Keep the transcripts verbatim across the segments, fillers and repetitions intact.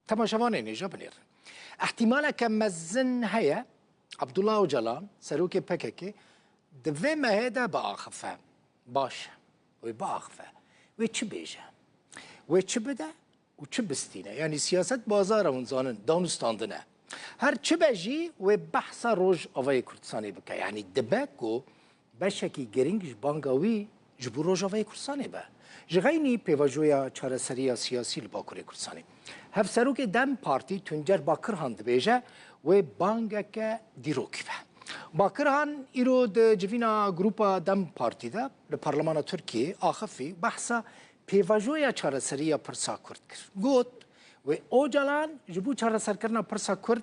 Temaşevanên hêja binêrin. Ehtimaleke mezin heye, Abdullah Ocalan, serokê P K K, di vê mehê de biaxife. Baş e. Wê biaxife. Wê çi bêje? Wê çi bide û çi bistîne? Yanî siyaset bazar e, hûn zanin, danûstandin e. Her çi be jî wê behsa Rojavayê Kurdistanê bike. Yanî dibe ku beşekî girîng ji banga wî ji bo Rojavayê Kurdistanê be. Ji xeynî pêvajoya çareseriya siyasî li Bakurê Kurdistanê. Hevserokê DEM Partî Tuncer Bakirhan dibêje wê bangeke dîrokî be. Bakirhan îro di civîna Grupa DEM Partî de li Parlemana Tirkiyê axifî behsa pêvajoya çareseriya pirsa Kurd kir. Got, wê Ocalan ji bo çareserkirina pirsa Kurd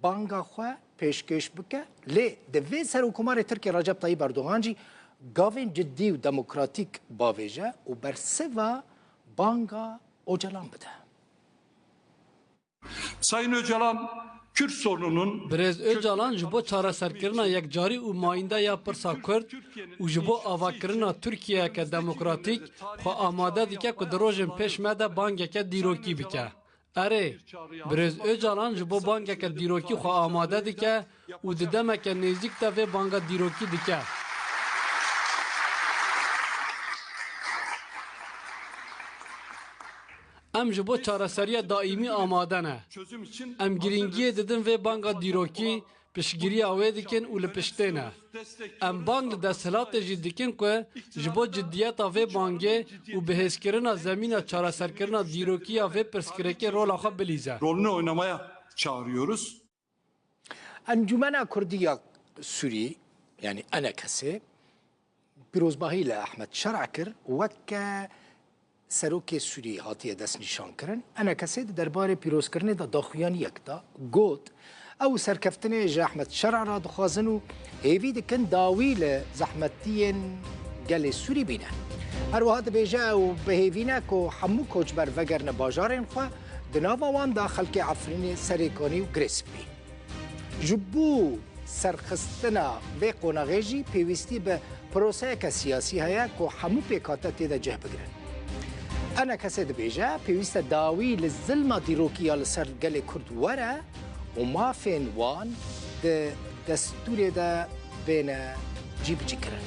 banga xwe pêşkêş bike, lê divê Serokkomarê Tirkiyê Recep Tayyip Erdogan jî gavên cidî û demokratîk bavêje û bersiva banga Ocalan bide. Sayın Öcalan, Kürt sorununun Birêz Ocalan ji bo çareserkirina yekcarî û mayînde ya pirsa Kurd û ji bo avakirina Tirkiyeyeke demokratîk xwe amade dike ku di rojên pêş me de bangeke dîrokî bike. Erê, Birêz Ocalan ji bo bangeke dîrokî xwe amade dike û di demeke nêzîk de vê banga dîrokî dike. Em ji bo çareseriya daîmî amade ne. Em girîngiyê didin vê banga dîrokî, piştgiriya wê dikin û li piştê ne. Em bang li desthilatê jî dikin ku ji bo ciddiyeta vê bangê û bihêzkirina zemîna çareserkirina dîrokî ya vê pirsgirêkê rola xwe bilîze. Rolünü oynamaya çağırıyoruz. Encûmena Kurdî ya Sûrî, yanî E N K S, pîrozbahî li Ehmed Şer'a kir, weke serokê Sûrî hatiye destnîşankirin. E N K S di derbarê pîrozkirinê de daxuyaniyek da, got, ew serkeftinê ji Ehmed Şer'a re dixwazin û hêvî dikin dawî li zehmetiyên gelê Sûrî bîne. Her wiha dibêje ew bi hêvî ne ku hemû koçber vegerine bajarên xwe, di nava wan de xelkê Efrînê, Serêkanî û Girê Spî. Ji bo serxistina vê qonaxê jî pêwîstî bi proseyeke siyasî heye ku hemû pêkhate tê de cih bigirin. E N K S dibêje, pêwîst e dawî li zilma dîrokî ya li ser gelê Kurd were û mafên wan di destûrê de bêne cîbicîkirin.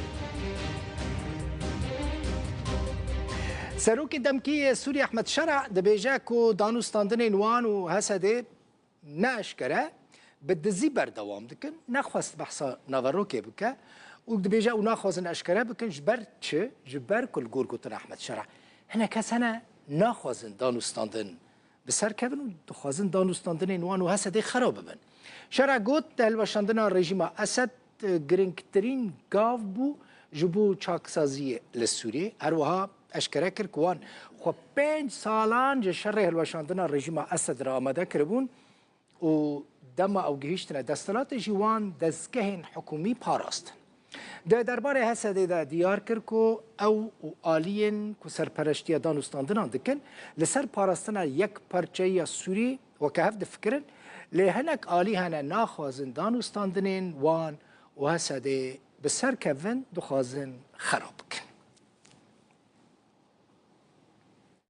Serokê demkî yê Sûrî Ehmed Şera dibêje ku danûstandinên wan û H S D'ê ne eşkere, bi dizî berdewam dikin, nexwest behsa naverokê bike û dibêje ew naxwazin eşkere bikin, ji ber çi? Ji ber ku li gor gotina Ehmed Şera, hinek kes hene naxwazin danûstandin bi ser kevin û dixwazin danûstandinên wan û H S D'ê xera bibin. Şera got, di hilweşandina rejîma Esed, e, girîngtirîn gav bû ji bo çaksaziyê li Sûriyê. Her wiha eşkere kir ku wan xwe pênc salan ji şerê hilweşandina rejîma Esed re amade kiribûn û dema ew gihîştine desthilatê jî wan dezgehên hikûmî parastin. Di derbarê H S D'ê de diyar kir ku ew û aliyên ku serpereştiya danûstandinan dikin, li ser parastina yekparçeyiya Sûrî weke hev difikirin, lê hinek alî hene naxwazin danûstandinên wan û H S D'ê bi ser kevin, dixwazin xera bikin.